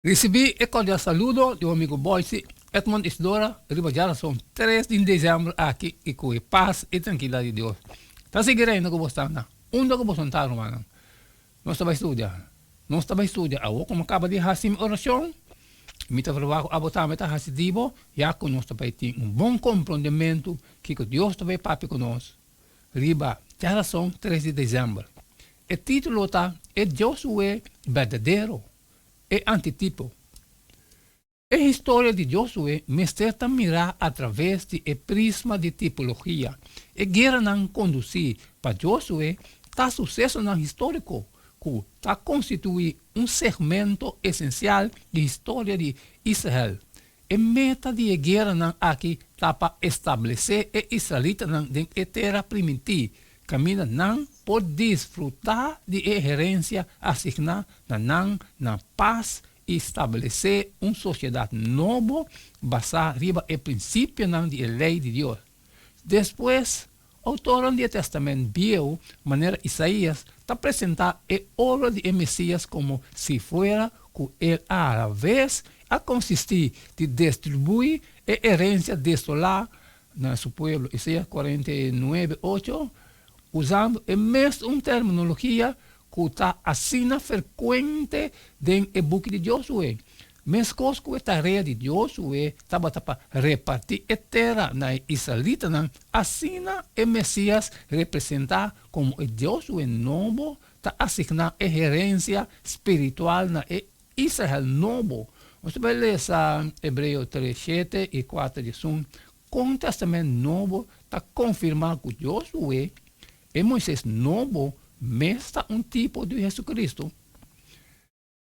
Risibí e kordial saludo di bo amigo Boyce Edmond Isidora riba djarason tres di desèmber aki i ku e pas i trankilidat di Dios ta sigui reina ku bo sta na unda ku bo sentá rumannan. Nos ta bai studia. Nos ta bai studia awor ku mi kaba di hasi mi orashon mi ta verwagt ku abo tambe ta hasi di bo ya ku nos ta bai tin un bon komprondementu kiko Dios ta bai papia ku nos riba djarason tres di desèmber. E título ta E Josué Berdadero. E antitipo. E historia di Josué mester ta mirá atraves di e prisma di tipologia. E gueranan kondusí pa Josué ta susesonan históriko ku ta konstituí un segmento esensial di historia di Israel. E meta di e gueranan aki ta pa establesé e israelitanan den e Tera Primintí, kaminda nan por disfrutá di e herensia asigná na nan na pas i stablesé un sosiedat nobo basá riba e prinsipionan di e Lei di Dios. Despues, outornan di e Tèstamènt Bieu, manera Isaías, ta presentá e obra di e Mesías komo si fuera ku el alaves a konsistí di destribuí e herensia desolá na su pueblo, Isaías 49, 8, usando e mes un terminologia ku ta asina frekuente den e buki di Josué. Meskos ku e tarea di Josué tabata pa repartí e tera na e israelitanan, asina e Mesías, representá komo e Josué nobo, ta asigná e herensia spiritual na e Israel nobo. Nos ta bai lesa Hebreo 3, 7 i 4 11, Kon Tèstamènt Nobo ta konfirmá ku Josué, e Moisés nobo, mes ta un tipo di Hesukristu?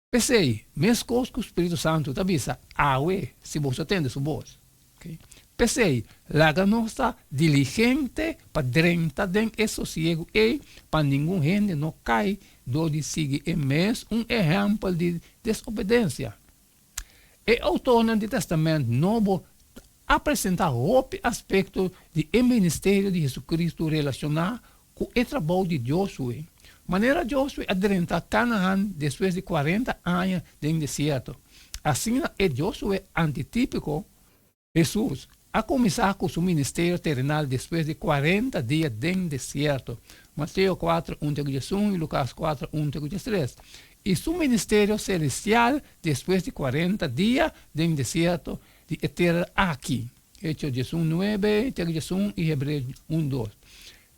P'esei, meskos ku spiritu santu ta bisa, Awe, si boso tende su bos. P'esei, laga nos ta diligente pa drenta den e sosiegu ei, pa ningun hende no kai dor di sigui e mes un ehèmpel di desobedensia. E outornan di Tèstamènt Nobo ta presentá hopi aspekto di e ministerio di Hesukristu relashoná ku e trabou di Josué. Manera Josué a drenta Kanahan despues di kuarenta aña den desierto, asina e Josué antitípiko, Hesus, a kuminsá ku su ministerio terenal despues di kuarenta dia den desierto, Mateo 4, 1 te ku 11 i Lukas 4, 1 te ku 13, i su ministerio selestial despues di kuarenta dia den desierto di e tera aki, Hecho 11, 9 te ku 11 i Hebreo 1, 2.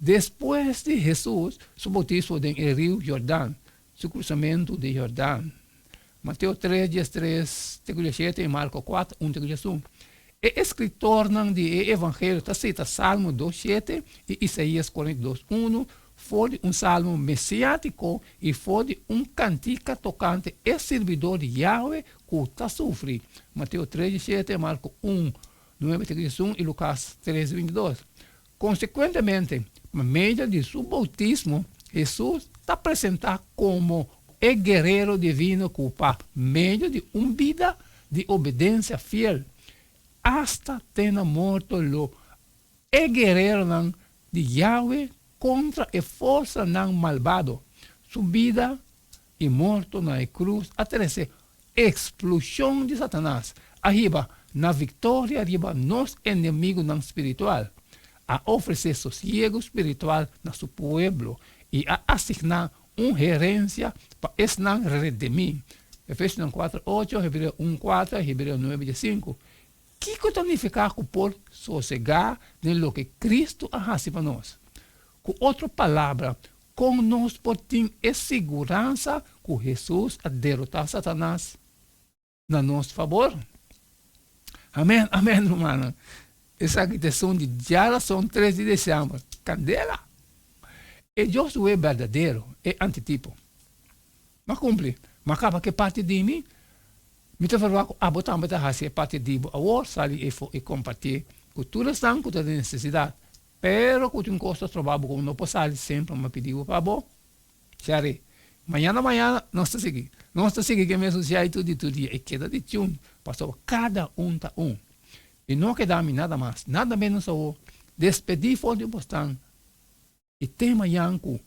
Despues di Hesus su boutismo den e riu Jordan, su krusamentu di Jordan, Mateo 3, 13 te ku 17 i Marko 4, 1 te ku 11. E eskritornan di e Evangelio ta sita Salmo 2, 7 i Isaías 42, 1 for di un salmo mesiátiko i for di un kantika tokante e sirbidó di Yahwe ku ta sufri, Mateo 3, 17, Marko 1, 9 te ku 11 i Lukas 3, 22. Konsekuentemente, pa medio di su boutismo, Hesus ta presentá komo e Guerero Divino ku pa medio di un bida di obedensia fiel asta te na morto lo e guereronan di Yahwe kontra e forsanan malbado. Su bida i morto na e krus a trese eksplushon di Satanas, a hiba na viktoria riba nos enemigunan spiritual, a ofresé sosiegu spiritual na su pueblo i a asigná un herensia pa esnan redimí. Efesionan 4, 8, Hebreo 1, 4, Hebreo 9, 5. Kiko ta nifiká ku por sosegá den loke Kristu a hasi pa nos? Ku otro palabra, kon nos por tin e siguransa ku Hesus a derotá Satanas na nos fabor? Amèn, amèn, rumannan. Esaki ta esun di djarason 3 di desèmber. Kandela! E Josué berdadero, e antitipo. M'a kumpli. M'a kaba ku e parti di mi. Mi ta verwagt ku abo tambe ta hasi e parti di bo awor, sali efo i kompartié ku tur esnan ku ta den nesesidat. Pero ku tin kos ta stroba bo ku bo no por sali semper m'a pidi bo pa bo share. Mañana mañana nos ta sigui. Nos ta sigui ku e mesun shaitu di tur dia i keda di tune pasobra kada un ta un. I no keda mi nada mas, nada menos awor. Despedí for di bosnan i te mañan ku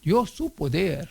Dios su poder.